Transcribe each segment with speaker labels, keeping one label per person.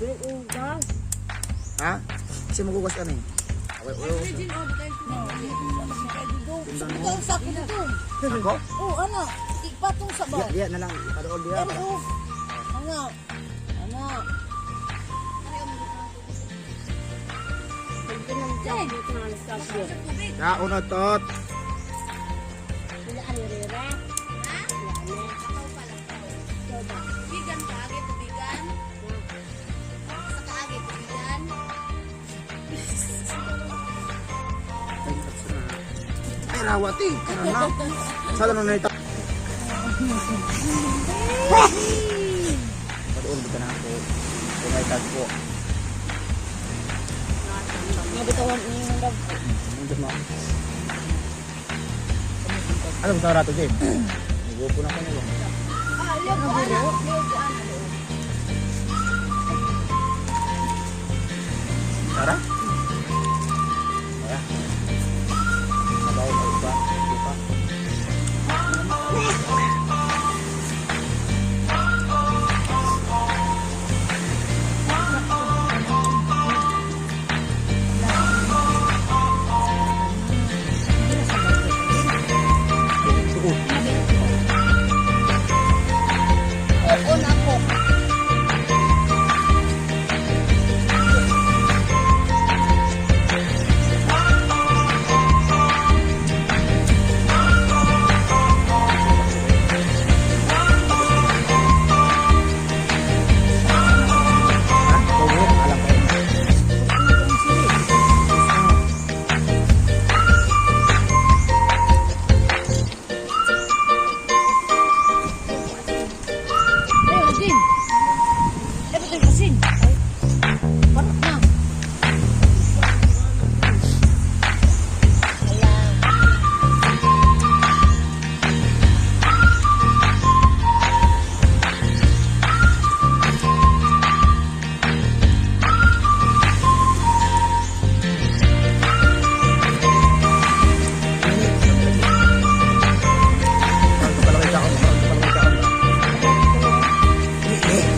Speaker 1: Tubig o gas.
Speaker 2: Ha? Kasi magugas ka na eh. Okay, okay.
Speaker 1: Ikaw sa ako dito.
Speaker 2: Ako?
Speaker 1: Oh, ana. Ipatong sa ba?
Speaker 2: Diya, diya na lang. Ipadool diya.
Speaker 1: Pero oh. Ana. Ana.
Speaker 2: Kaon na tot.
Speaker 3: Tubigan ka, agi tubigan. Sa kaagi tubigan.
Speaker 2: Ay, rawat eh. Ano na? Saan na nito? Padool ka na ako. Kung may tagpo.
Speaker 1: Nabitawan niyo ng dog.
Speaker 2: Nandun mo. Ano ba rato, Jim? Nigupo na ko nila.
Speaker 3: Ah, liog ko ana, liog ko ana. Liog.
Speaker 2: Tara? Tara. Sabaw ay iba. Iba. Suot.
Speaker 3: Oo na ako.
Speaker 2: Ha? Tubo? Alam kayo.
Speaker 1: Ay, asin. Eh, ba't yung asin? Ay, parang na.
Speaker 2: Parang kapalaway ka ako. Parang kapalaway ka ako. Eh, eh.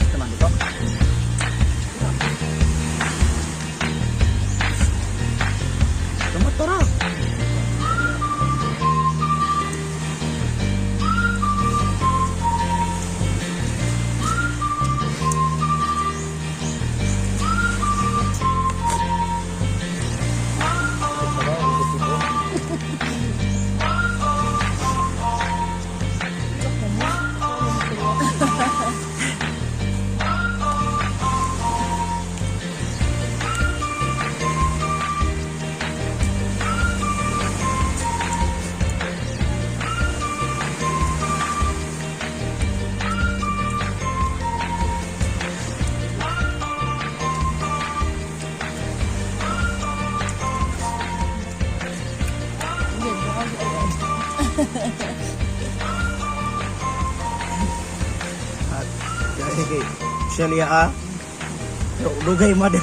Speaker 2: Naman dito. Tumatara.
Speaker 1: Hindi, baka
Speaker 2: At kay Shelia ah. Pero lugay mo din.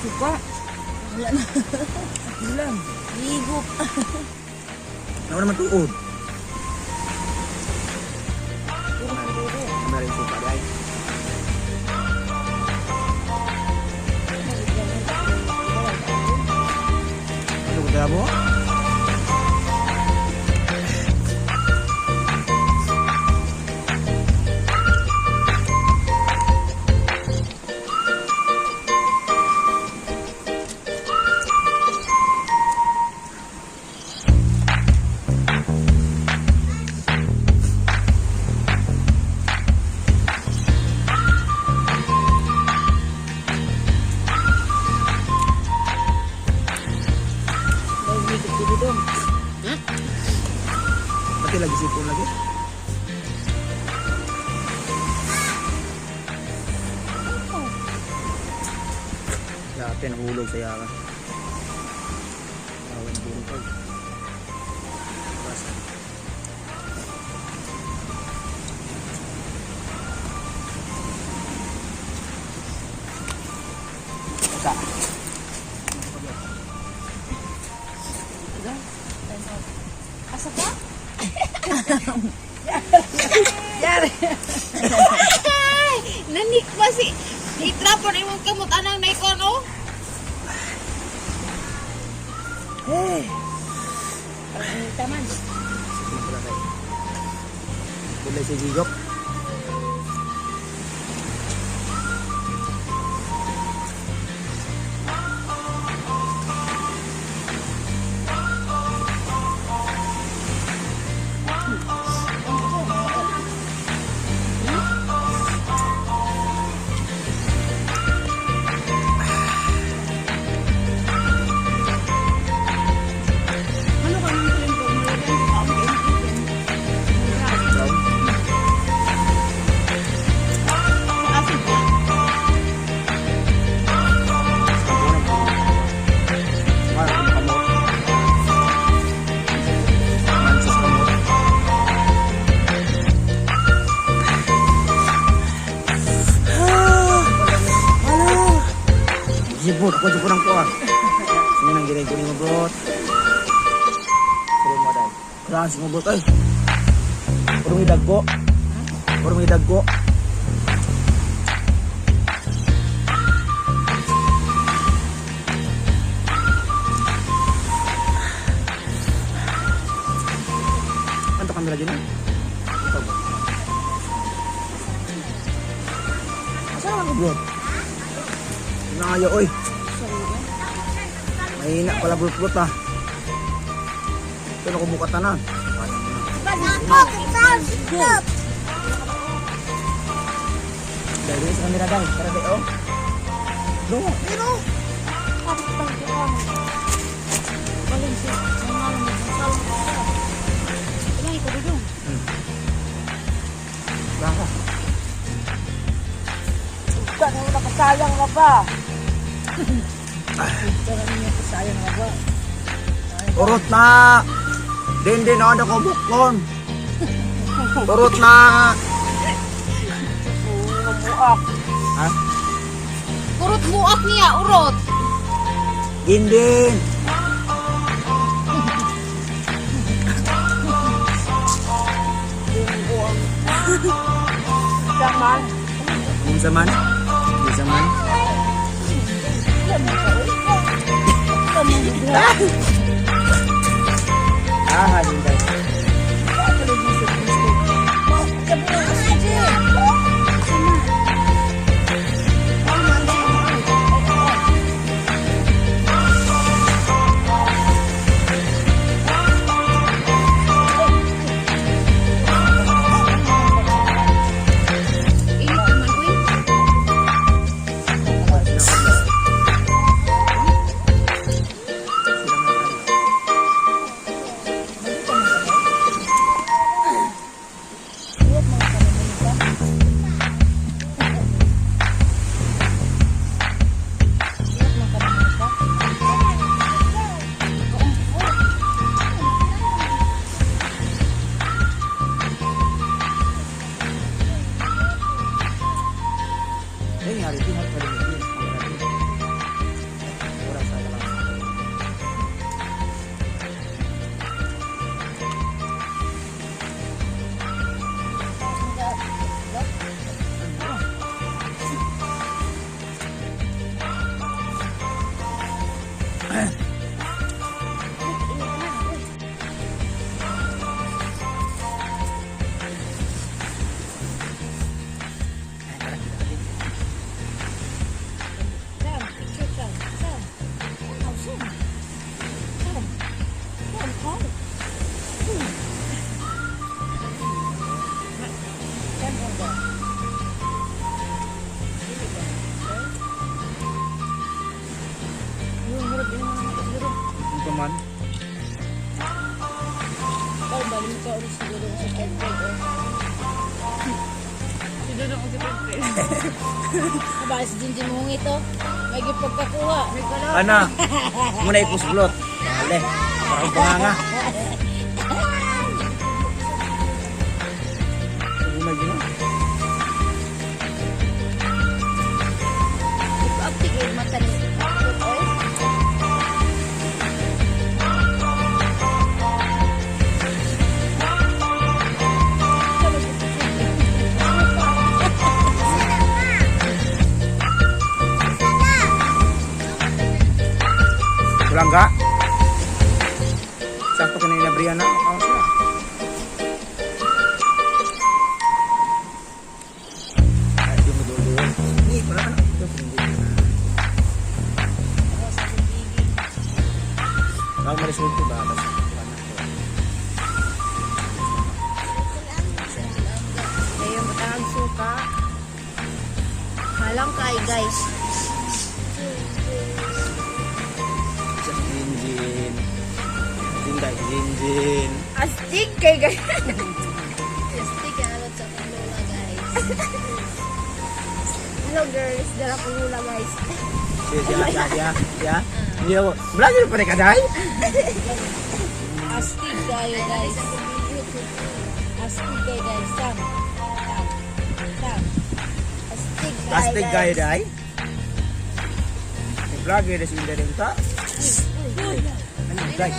Speaker 1: Suka.
Speaker 3: Wala na.
Speaker 2: Ulam.
Speaker 3: Higop.
Speaker 2: Nawa naman tuod. Ano rin suka dahil? Ano ko dala mo?
Speaker 1: Higop dito dong.
Speaker 3: Ha?
Speaker 2: Pati lagi sipon lagi. Dati nahulog sa yaka. Awin na hulog pag. Basta. Sa.
Speaker 1: Asa ka?
Speaker 3: Yari. Nanik pa si Itrapon imong kamot anang naikon oh.
Speaker 2: Hey!
Speaker 1: Parang taman.
Speaker 2: Sipon pala tayo. Kulay si Gigok.
Speaker 1: Ano ka nang tuling ko? Malagyan ko ang
Speaker 2: Brown.
Speaker 1: Asin ka?
Speaker 2: Mansos kamot. Jibot, ako jibot ang kuha. Sige nang ginay ko ni mo, bro. Puro mo dahil. Kurang si mo, bro. Ay! Puro may dagko. Puro may dagko. Anto kamera dyan eh? Ito ba? Asa naman ko, bro? Naya, oy. Mahina pala, bro, bro, ah. Ito na kumuka tanan.
Speaker 3: Stop! Stop!
Speaker 2: Dahil sa kamera, dahil. Tara, dahil, oh. Bro, pero.
Speaker 1: Galing siya. Ang malam mo. Ang salang ko. Kumain ko dito.
Speaker 2: Baka.
Speaker 1: Ikaw na nakasayang na ba? Ikaw na nakasayang na ba?
Speaker 2: Urot na! Din din ano ko bukon. Urot na!
Speaker 1: Buak.
Speaker 2: Ha?
Speaker 3: Urot buak niya, urot.
Speaker 2: Din din.
Speaker 1: Saman.
Speaker 2: Unsa man? Unsa man? Ah, din din.
Speaker 3: Init naman uy.
Speaker 2: Eh, ngari din har pa din.
Speaker 1: Aba, si Jinjin mo ito. May gipagkakuha.
Speaker 2: Ana, muna ipusblot. Ale, parang panganga. Gumay gino.
Speaker 3: Ipag mata ni Oy.
Speaker 2: Kulang ka? Sakto ka na yung Brianna. Oh, sila. Ay, yung madulo. Hindi, wala ka na. Ito, hindi. Baka ma-resolve ba? Tapos, wala na ako.
Speaker 3: Ayun, matahag suka. Halang kay guys.
Speaker 2: Sa Jinjin. Jinday, Jinjin.
Speaker 3: Astig kay guys. Astig alot sa akong lola guys. Hello girls, dala ko lola guys.
Speaker 2: Siya, siya, siya, siya, siya. Hindi ako. Vlogger pa rin ka, day?
Speaker 1: Astig kayo, guys. Astig kayo, guys. Sam. Sam. Sam.
Speaker 3: Astig kay
Speaker 2: Plastic kayo, day? May vlogger na si Inda rin ta. Ano, day?